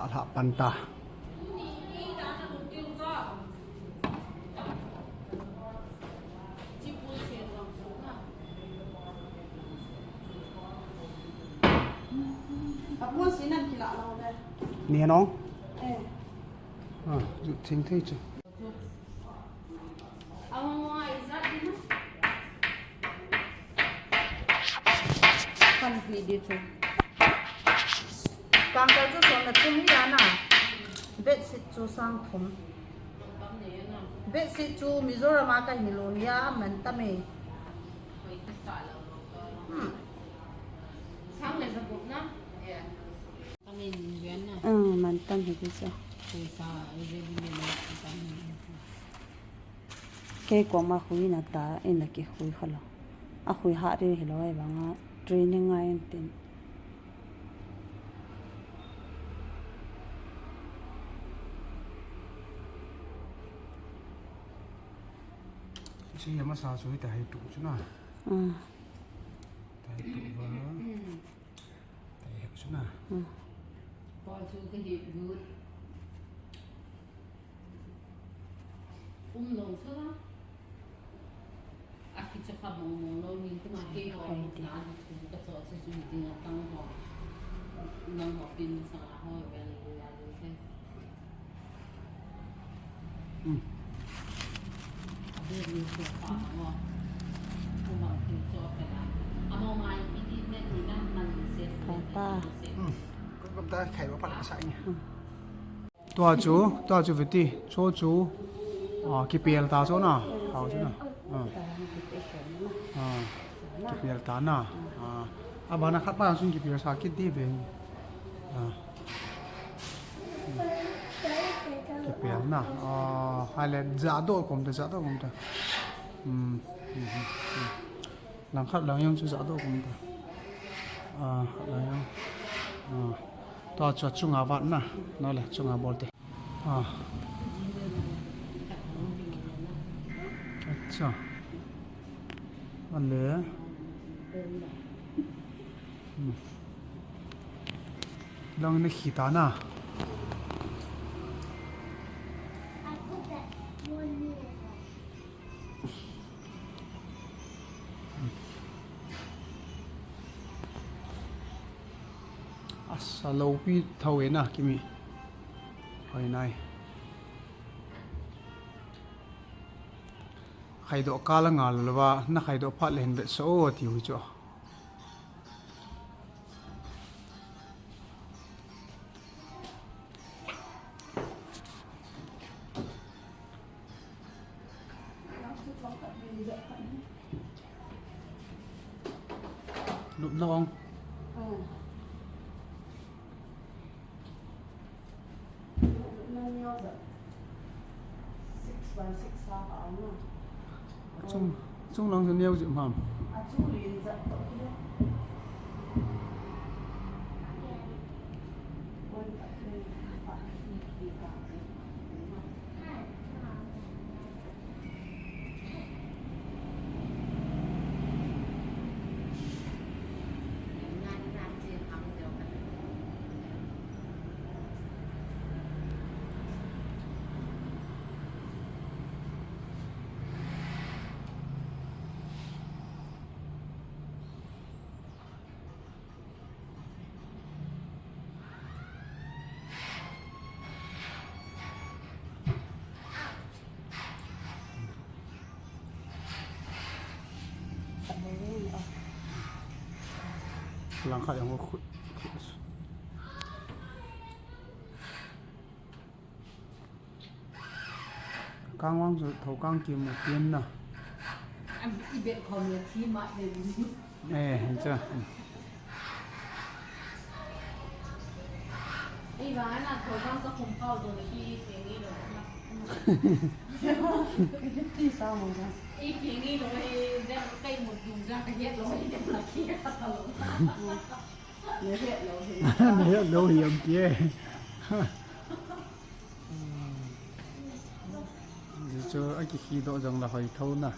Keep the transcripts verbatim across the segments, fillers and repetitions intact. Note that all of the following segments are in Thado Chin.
Alha panta. Ni no? Eh. Ah, ju thing thei chu. Kan pi di chu. Kangkal chu som le thum hi ana. Bedsheet chu sang thum. Bedsheet chu Mizoram a ka hi lou nia, man tam e. Hmm. Sang le za buk na. Eh. Ang mantam hi ti chu. Kei koma khui na ta, in la kikhui kha lou. A khui ha ri hi lou, ahivanga training ngai in tin. Chi ama sa chu ta hai tu chu na. Ah. Ta hai tu ba. Tahi hep chu na. Hmm. Pawl chu ka hep lut. Um lou chu la. A kicha kha mong mong lou ni tu ma kei ho. Hai ti. Na ni tu ka cho chu chu ni ting a tang ho. Nang ho pin sa ho vel lu ya lu he. Tua chu, tua chu viti, chu chu, ah, kipel ta chu na, hao chu na. Ah. Ah, kipel ta na. Ah, abana khat pa sun kipel sa kit di ve. Ah. Kipel na. Ah, hai le ja do kom ta, ja do kom ta. Hmm, hmm, hmm, hmm. Lang khat lang jong chu ja do kom ta. Ah, khat lang jong. Ah. Tua chu chunga vat na. No le, chunga bol te. Ah. Acha. Ale. Hmm. Lang na khi ta na. Asa lou pi thou e na, Kimi. Hoi nai. Khaidoh kal a ngal lou va, na khaidoh phat le hin vetsah o, ati u hi chu. Lupna ong. Six by six ha ka ang na. Chung, chung lang chu neo jep ham. A chung lin jep toh kile. Langkhat jong khu, khu. Kang vang chu thou kang kimu pian na. Am i bet khom ya thi ma de ni. Eh, hin cha. I vang na thou kang ka khum pau do na ki pe ni lo. Ti sa mo na. I pe ni lo he de kai mo du ja ka ye lo he de na ki ka ta lo. Ne he lo he. Ne he lo he am ki. Ji chu a kikhi doh jong la hoi tho na.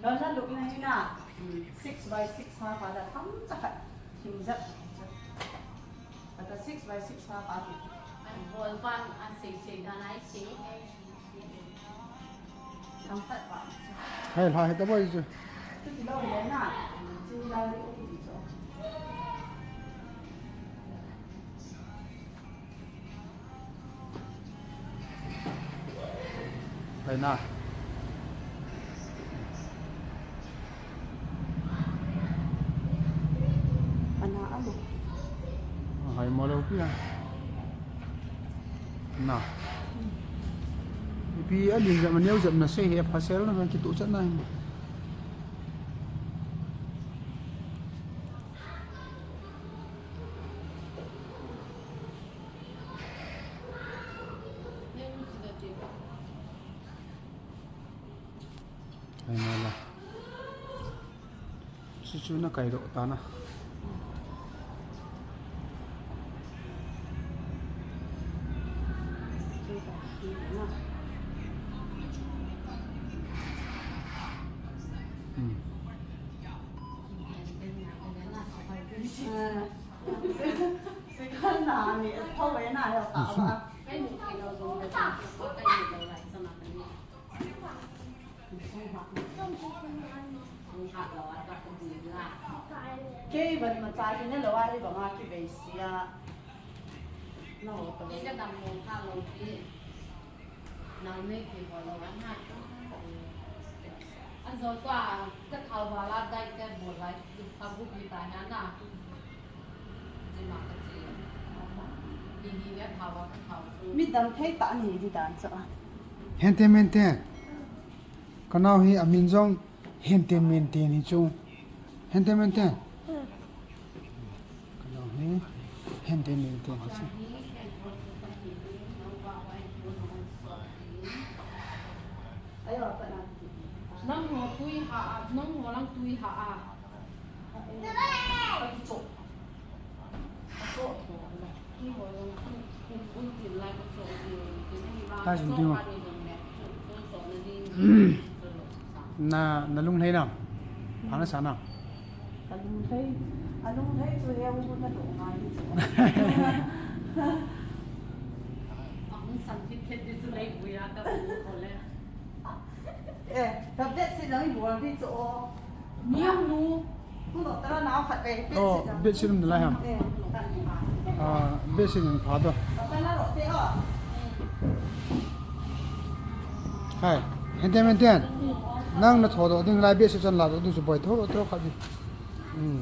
Lo na luk na hi na. Six by six ha pa da tam cha khat. Sim jep. Ata six by six ha pa ti. Ai, ball pan a sei sei dan ai sei. Lam khat pa. Hai, hai, ta boi chu. Tu ti lo le na. Chu la le u ti chu. Hai na. Ana amo. Hai mo lo pia. Na. Ipi a lim jep a neo jep na sei hi a phasel na kituh chat na hi. Ai, mala. Chu chu na kai doh ta na. Hmm. Kei ban ma cha ki ne lo a hi banga ki vei sia. Na ho ta. Kei ka dam lo ka lo ki. Nau nei ki ho lo a na. A zo tua ka thau ba la dai ka bo lai ka bu ki ta na na. Ji ma ka ji. Ni ni ne thau ba ka thau chu. Mi dam thei ta ni di dan cha. Hente mente. Ka nau hi a min jong Hente Mente ni chu. Hente Mente. Ka nau hi Hente Mente ni chu. Nang ho tui ha a, nang ho lang tui ha a. Ka jin ding o. Na, na lunglhai na. Phana sa na. Ka lunglhai, a lunglhai chu he u na do ngai chu. A hung san thit thit di chu lei buya ka bu ko le. Eh, ka bedsheet jong i bol di chu o. Niang nu. Ku lo tara na khat ve, bedsheet jong. Oh, bedsheet um lai ham. Eh, kan ni ma. Ah, bedsheet um pha to. Ka na lo te o. Hai, Hente Mente. Nang na tho doh ding lai bedsheet chan la doh ding chu boi tho lo tro khat di. Hmm.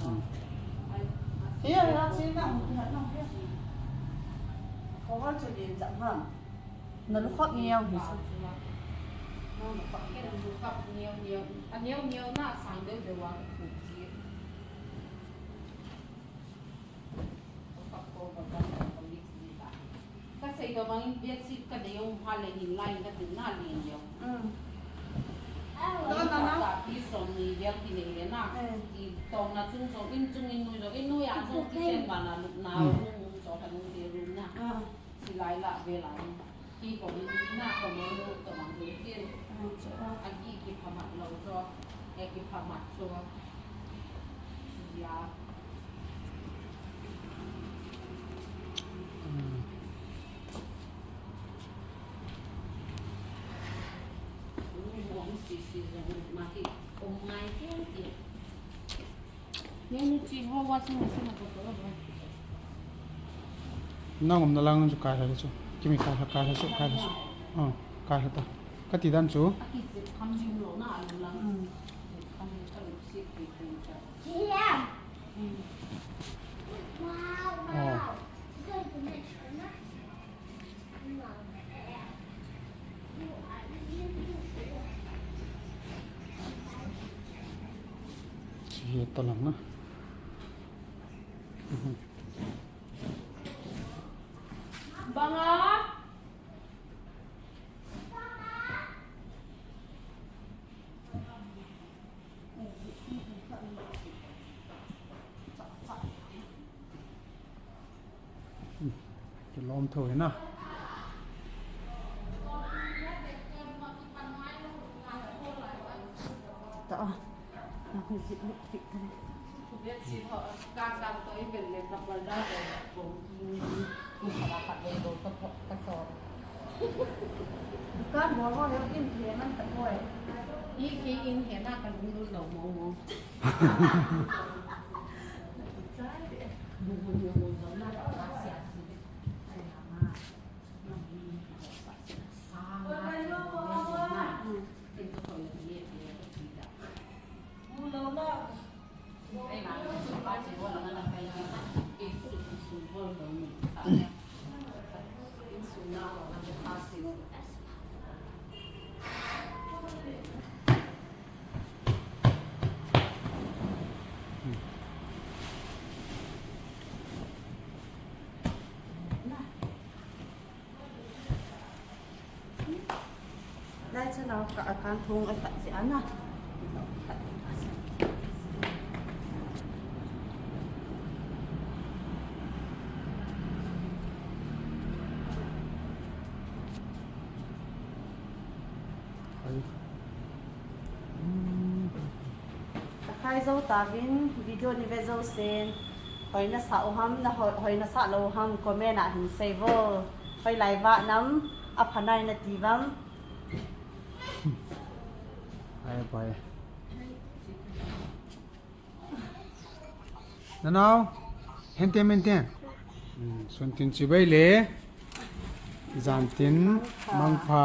Hmm. Hiya, hiya, chi na, hiya, na, hiya. Ko ha chu din jam ham. Na lukhap niau hi. Na lukhap niau niau. A niau niau na sang deu deu a ka phu chi. Lukhap ko ka ka ka mix ni ta. Ka sei ka bang in bedsheet ka dei um ha le hin lai ka tin na li niau. Mm. Ka na na. Sa pi som ni vel ki nei le na. Eh. Ki tong na chung chung in chung in nui jong in nui a jong kitchen ba na lu na. Mm. Room chung ka nui de room na. Ah. Silai la ve la ni. Ki ko ni na ko mo lo to mang de ki. Agi ki pha mat lo cho. E ki pha mat cho. Ya. Mo si si ma ki ko ngai ki ki. Nang umna lang chu kai la chu. Kimi kai la, kai la chu, kai la chu. Oh, kai la ta. Ka ti dan chu. Oh. Chi hi to lang na. Banga. Kilom tho hi na. Ta. Music lupik tani. Besi ho, kang kang to i bel le ka pal da ko, ko, ko ka pa ko ko ka so. Dukan bol ho yo in he man ta ko e. I ke in he na kan un lo mo mo. Sai de. Bu bu yo mo lo na ka sia si. Ai ma. Lai chu nau ka, a kan thung a khat si ana. Takhai jou tauvin, video ni ve jousen. Hoi nasa u ham, na hoi, hoi nasa lou ham, comment a hin sei vo. Hoilai vah nam, apha nai nati vam. Ai, bye. Nanao, hente mente. Hmm, sun tin chibai le. Jan tin mangpha.